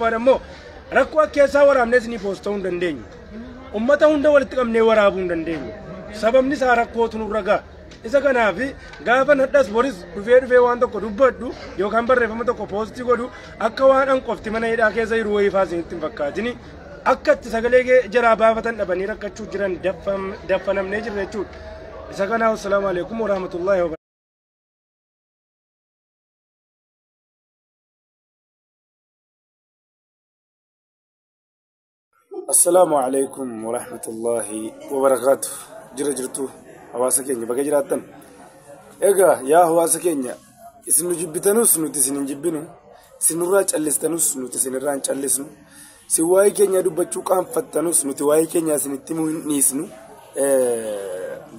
Ammoo rakkoo akka keessaa waraabnee isinii poostuu hin dandeenyu. Uummata hunda walitti qabnee waraabuu hin dandeenyu. Sababni isaa rakkootu nurra ga'a. Isa kanaaf gaafa nadhas boris dhufee dhufee waan tokko dubbadhu yookaan barreeffama tokko poostii godhu akka waan an qofti mana hidhaa keessa jiru wayii fa'aa isinitti hin fakkaatini. Akka itti sagalee jaraa baafatan dhabanii rakkachuu jiran daffanamnee jirra jechuudha. Isa kanaaf assalaamu alaikum warahmatullahi wabarakatuh. Assalaamu alaikum warahmatullahi wabarakaatuh. Jira jirtu hawaasa keenya bakka jiraattan. Egaa yaa hawaasa keenya, isin nu jibbitanus nuti isin hin jibbinu, isin nurraa callistanus nuti isin irraa hin callisnu, isin waa'ee keenya dubbachuu qaanfattanus nuti waa'ee keenya isinitti himuu hin dhiisnu.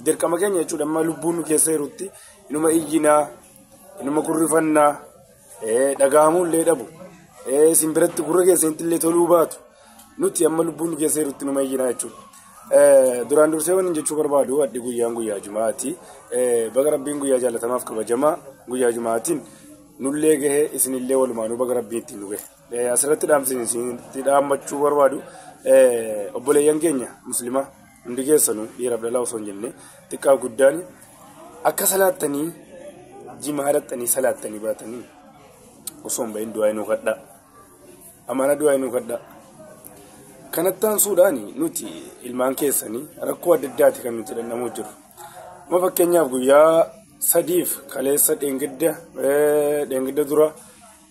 Dirqama keenya jechuudha. Amma lubbuun nu keessa jirutti inuma iyyinaa, inuma kurrifannaa, dhaga'amuu illee dhabu, isin biratti gurra keessanitti illee toluu baatu, nuti amma lubbuun nu keessa jirutti inuma iyyinaa jechuudha. Duraan dursee waan jechuu barbaadu, addi guyyaan guyyaa Jumaati. Baga Rabbiin guyyaa jaalatamaaf kabajamaa guyyaa Jumaatiin nullee gahee, isinillee walumaanuu baga Rabbiin ittiin nu gahe. Asirratti dhaamsin isinitti dhaammachuu barbaadu, obboleeyyan keenya muslimaa hundi keessanuu, dhiiraaf dhalaa osoo hin jenne, xiqqaa guddaan, akka salaattanii jimaa dhaqxanii salaattanii baatanii osoo hin bahin du'aa inuu kadhaa. Amaana du'aa inuu kadhaa. Kanatti aansuudhaan nuti ilmaan keessanii rakkoo adda addaati kan nuti dhandhamuu jiru. Amma fakkeenyaaf guyyaa 3f, kaleessa, dheengadda, dheengadda dura,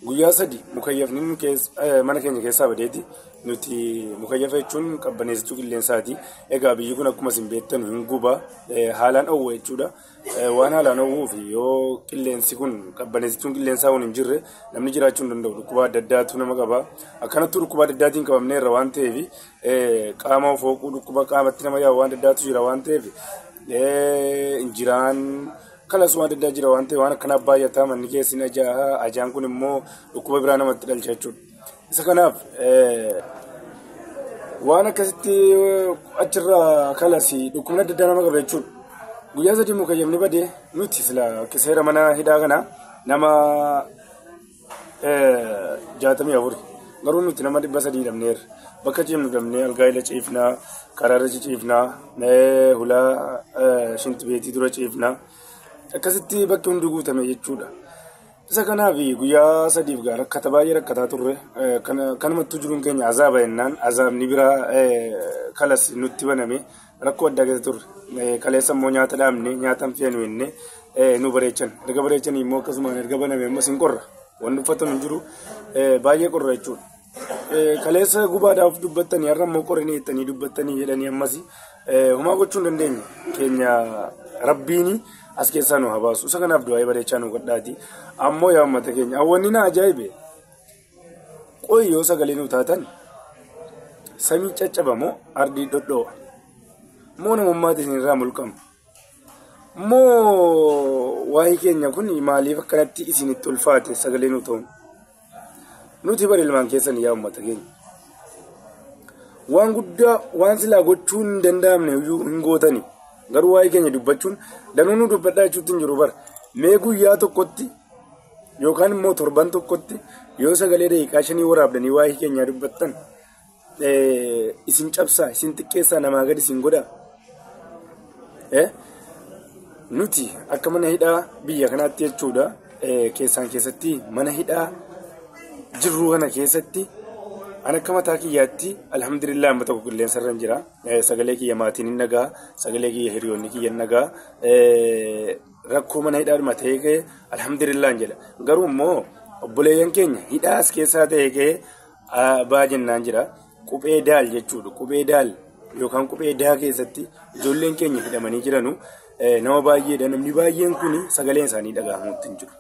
guyyaa 3 mukayyafni mana keenya keessaa badeeti. Nuti mukayyafa jechuun qabbaneessituu qilleensaati. Egaa biyyi kun akkuma isin beektan hin guba, haalaan dhoowwa jechuudha. Waan haalaan dhoowwuuf yoo qilleensi kun, qabbaneessituun qilleensaa kun hin jirre, namni jiraachuu hin danda'u. Dhukkuba adda addaatu nama qaba. Akkanattuu dhukkuba adda addaatiin qabamneerra waan ta'eef, qaama fooquu, dhukkuba qaamatti nama yaa'u waan adda addaatu jira waan ta'eef, injiraan kalas waan adda addaa jira waan ta'eef, waan akkanaaf baay'ataa manni keessi ajaa'a. Ajaan kun immoo dhukkuba biraa namatti dhalcha jechuudha. Isa kanaaf waan akkasitti achirraa kalas dhukkubni adda addaa nama qaba jechuudha. Guyyaa 3 mukayyamni badee, nuti sila seera mana hidhaa kana nama 64, garuu nuti nama 300 dhabneerra. Bakka ciifnu dhabnee algaa ila ciifnaa, karaarra ciciifnaa, hulaa shinti beetii dura ciifnaa. Akkasitti bakki hundi guutame jechuudha. Isa kanaaf guyyaa 3f gaa rakkata baay'ee rakkataa turre. Kanumattuu jiruun keenya azaaba jennaan azaabni biraa kalas nutti baname, rakkoo addaa keessa turre. Kaleessa immoo nyaata dhaabne, nyaata hin feenu jennee nu bareechan. Erga bareechanii immoo akkasumaan erga baname ammas hin qorra. Wanni uffatan hin jiru, baay'ee qorra jechuudha. Kaleessa gubaadhaaf dubbattanii, har'a immoo qoranii jettanii dubbattanii jedhanii, ammas homaa gochuu hin dandeenye. Keenya Rabbiini as keessaa nu haa baasu. Isa kanaaf du'aa bareechaa nu godhaati. Ammoo yaa uummata keenya, hawwanni na ajaa'ibe, qoyi yoo sagalee nu taatan samii caccabamoo, ardii dhodhoo'a moo, namummaati isinirraa mulqama moo, waa'ee keenya kun maaliif akkanatti isinitti ulfaate sagalee nu ta'uun? Nuti bari ilmaan keessan yaa uummata keenya. Waan guddaa waan silaa gochuu hin danda'amne iyyuu hin gootani. Garuu waa'ee keenya dubbachuun danuu nu dubbadhaa jechuutti hin jiru bara. Mee guyyaa tokkotti yookaan immoo torban tokkotti yoo sagalee daqiiqaa 5 waraabdanii waa'ee keenyaa dubbattan, isin cabsaa, isin xiqqeessaa, namaa gadi isin godhaa? Nuti akka mana hidhaa biyya kanaatti jechuudha, keessaan keessatti mana hidhaa jirru kana keessatti, an akka mataa kiyyaatti alhamdulillah amma tokko qilleensa irra jira. Sagalee kiyya maatiin hin dhagaa, sagalee kiyya hiriyoonni kiyya hin dhagaa. Rakkoo mana hidhaadhuma ta'ee ka'e alhamdulillah jedha. Garuu immoo obboleeyyan keenya hidhaa as keessaa ta'ee ka'e baa jennaan jira. Qubee daal jechuudha. Qubee daal yookaan qubee daa keessatti ijoolleen keenya hidhamanii jiranu nama baay'eedha. Namni baay'een kun sagaleen isaanii dhagahamuutti hin jiru.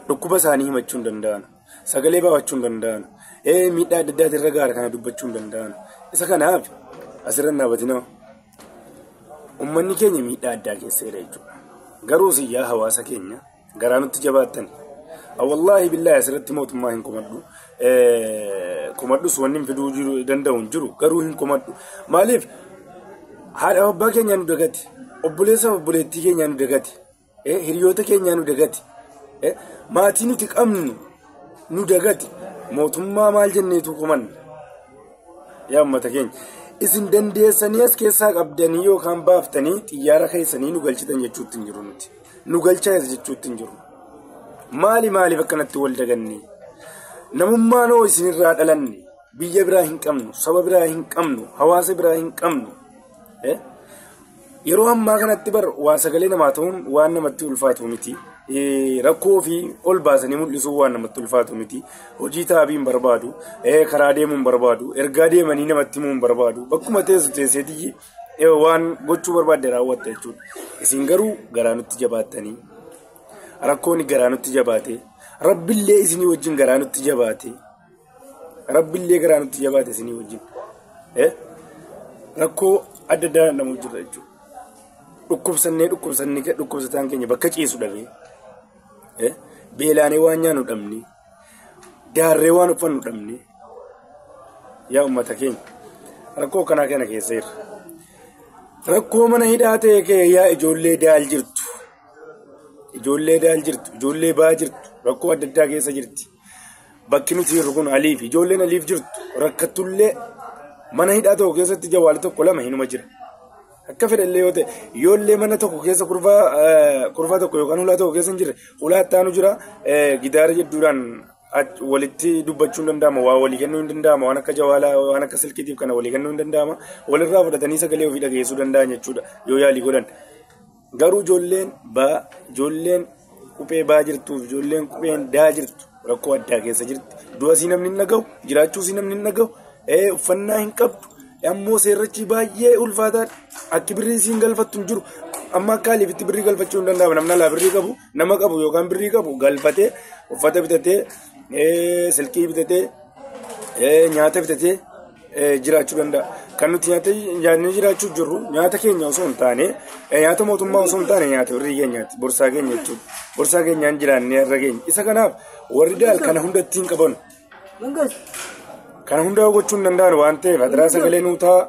Dhukkuba isaanii himachuu hin danda'an. Sagalee baafachuu hin danda'an. Miidhaa adda addaati irra gaara kana dubbachuu hin danda'an. Isa kanaaf asirra dhaabatina. Uummanni keenya miidhaa addaa keessa jira jechuudha. Garuu yaa hawaasa keenya garaa nutti jabaattan. Wallaahi billaahi asirratti mootummaa hin komadhu. Komadhus wanni hin fiduu danda'u hin jiru, garuu hin komadhu. Maaliif haadha abbaa keenyaa nu dagate, obboleessa obboleettii keenyaa nu dagate, hiriyoota keenyaa nu dagate, maatii nuti qabnu nu dagate. Mootummaa maal jenneetu kuman yaa uummata keenya. Isin dandeessanii as keessaa qabdanii yookaan baaftanii xiyyaara keessanii nu galchitan jechuutti hin jiru nuti. Nu galchaa jechuutti hin jiru. Maali maaliif akkanatti wal daganne? Namummaan hoo isinirraa dhalanne? Biyya biraa hin qabnu, saba biraa hin qabnu, hawaasa biraa hin qabnu. Yeroo ammaa kanatti bar waa sagalee namaa ta'uun waan namatti ulfaatu miti. Rakkoo fi ol baasanii mul'isuun waan namatti ulfaatu miti. Hojii taabii hin barbaadu, karaa deemuu hin barbaadu, ergaa deemanii namatti himuu hin barbaadu. Bakkuma teessu teesseetii waan gochuu barbaadde raawwatta jechuudha. Isin garuu garaa nutti jabaattanii, rakkoon garaa nutti jabaate, Rabbillee isinii wajjin garaa nutti jabaate, Rabbillee garaa nutti jabaate isinii wajjin. Rakkoo adda addaa namuu jira jechuudha. Dhukkubsannee dhukkubsannee dhukkubsataan keenya bakka ciisu dhabee, beelaanee waan nyaannu dhabne, daarree waan uffannu dhabne, yaa uummata keenya rakkoo kanaa kana keessa jirra. Rakkoo mana hidhaa ta'e kee yaa ijoollee daal jirtu, ijoollee daal jirtu, ijoollee baa jirtu, rakkoo adda addaa keessa jirti. Bakki nuti jirru kun aliif, ijoolleen aliif jirtu rakkatullee mana hidhaa tokko keessatti jawaala tokko lama hinuma jira. Akka fedhallee yoo ta'e ijoollee mana tokko keessa kurfaa tokko yookaan hulaa tokko keessa hin jirre hulaa ittaanu jira gidaara jedhuudhaan walitti dubbachuu hin danda'ama, waa walii kennuu hin danda'ama, waan akka jawaalaa waan akka silkiitiif kana walii kennuu hin danda'ama, walirraa fudhatanii sagalee ofii dhageessuu danda'an jechuudha yoo yaalii godhan. Garuu ijoolleen baa ijoolleen quphee baa jirtuuf ijoolleen qupheen daa jirtu rakkoo addaa keessa jirti. Du'asii namni hin dhaga'u, jiraachuusii namni hin dhaga'u, uffannaa hin qabdu. Ammoo seerrichi baay'ee ulfaataadha. Akki birrii isiin galfattu hin jiru. Amma akka aliifitti birrii galfachuu hin danda'amu. Namni alaa birrii qabu, nama qabu yookaan birrii qabu galfatee uffata bitatee, silkii bitatee, nyaata bitatee jiraachuu danda'a. Kan nuti nyaata nyaannee jiraachuu jirru nyaata keenya osoo hin taane, nyaata mootummaa osoo hin taane nyaata birrii keenyaati. Borsaa keenya jechuudha. Borsaa keenyaan jiraannee irra keenya. Isa kanaaf warri daal kana hundatti hin qaban. Kana hundaa gochuu hin danda'an waan ta'eef adaraa sagalee nuu ta'a.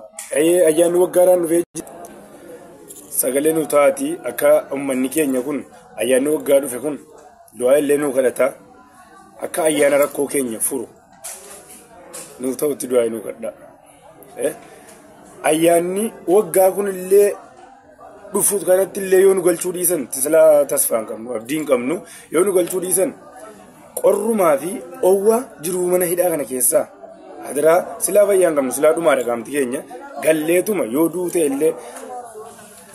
Ayyaanni waggaadhaan dhufee jira. Sagalee nuu ta'aati akka uummanni keenya kun ayyaanni waggaa dhufe kun du'aa illee nuu kadhata. Akka ayyaana rakkoo keenya furu nuu ta'utti du'aa nuu kadha. Ayyaanni waggaa kun illee dhufu kanatti illee yoo nu galchuu dhiisan silaa tasfaa hin qabnu, abdii hin qabnu yoo nu galchuu dhiisan qorrumaa fi oowwa jiruu mana hidhaa kana keessaa adaraa silaa fayyaa hin qabnu, silaa dhumaadha qaamti keenya galleetuma yoo duute illee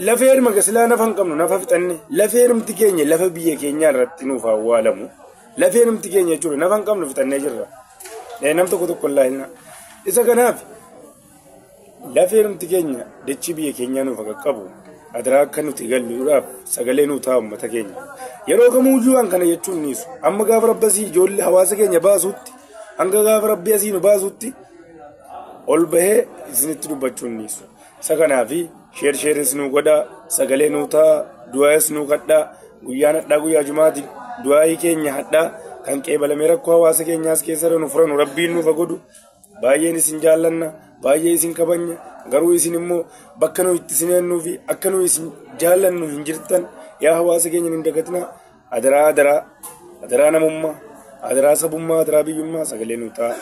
lafee hirma silaa nafa hin qabnu, nafa fixanne lafee hirmti keenya lafa biyya keenyaa irratti nuuf awwaalamu lafee hirmti keenya jechuudha nafa hin qabnu fixannee jirra. Nam tokko tokko illaa isa kanaaf lafee hirmti keenya dachii biyya keenyaa nuuf qaqqabu adaraa akka nuti galluudhaaf sagalee nuu ta'a uummata keenya. Yeroo kamuuyyuu waan kana jechuun niisu amma gaafa rabbasii ijoollee hawaasa keenya baasuutti hanga gaafa rabbi asii nu baasuutti ol bahee isinitti dubbachuun niisu. Isa kanaafi sheeris nuu godhaa, sagalee nuu ta'a, du'aayis nuu kadhaa, guyyaan hadhaa guyyaa jumaati du'aayii keenya hadhaa kan qeebalamee rakkoo hawaasa keenyaas keessa nu furanu rabbiin nuuf godhu. Baay'een isin jaallanna, baay'ee isin kabanya, garuu isin immoo bakka nu itti isin fi akka nu isin jaallannu hin jirtan yaa hawaasa keenya hin dagatinaa. Adaraa adaraa adaraa namummaa, adaraa sabummaa, adaraa biyyummaa sagalee nuu ta'a.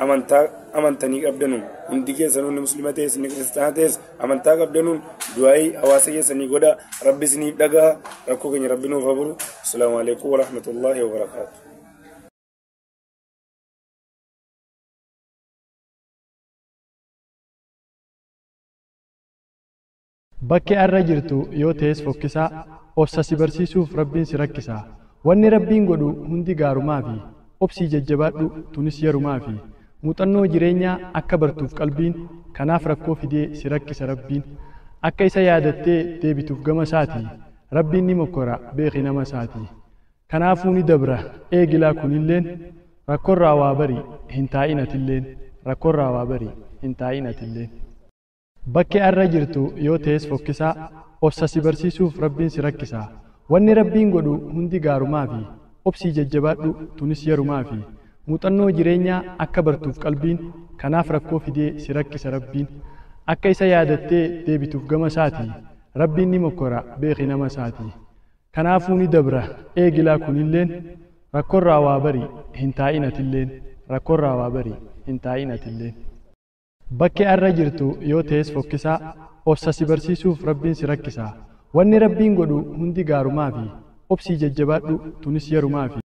Amantaa amantanii qabdanuun hundi keessanuu inni muslima ta'es inni kiristaana ta'es amantaa qabdanuun du'aayii hawaasa keessanii godhaa. Rabbi isiniif dhaga'a. Rakkoo keenya rabbi nuuf haa buru. Assalaamu alaikum warahmatullaahi wabarakaatu. Bakki arra jirtu yoo ta'es fokkisaa, obsa si barsiisuuf rabbiin si rakkisaa. Wanni rabbiin godhu hundi gaarumaa fi obsii jajjabaadhu tunis yerumaa fi muuxannoo jireenyaa akka bartuuf qalbiin kanaaf rakkoo fidee si rakkisa rabbiin. Akka isa yaadattee deebituuf gama isaati, rabbiin ni mokkora beeki nama isaati. Kanaafuu ni dabra eegilaa kunilleen rakkoorraa waa bari hin taa'in atilleen, rakkoorraa waa bari hin taa'in atilleen. Bakki arra jirtu yoo ta'es fokkisaa, obsa si barsiisuuf rabbiin si rakkisaa. Wanni rabbiin godhu hundi gaarumaa fi obsii jajjabaadhu tunis yerumaa fi muuxannoo jireenyaa akka bartuuf qalbiin kanaaf rakkoo fidee si rakkisa rabbiin. Akka isa yaadattee deebituuf gama isaati, rabbiin ni mokkora beeki nama isaati. Kanaafuu ni dabra eegilaa kunilleen Rakkoorraa waa bari hin taa'in atilleen. Rakkoorraa waa bari hin taa'in atilleen. Bakki arra jirtu yoo ta'es fokkisaa, obsa si barsiisuuf Rabbiin si rakkisaa. Wanni Rabbiin godhu hundi gaarumaafi, obsii jajjabaadhu tunis yerumaafi.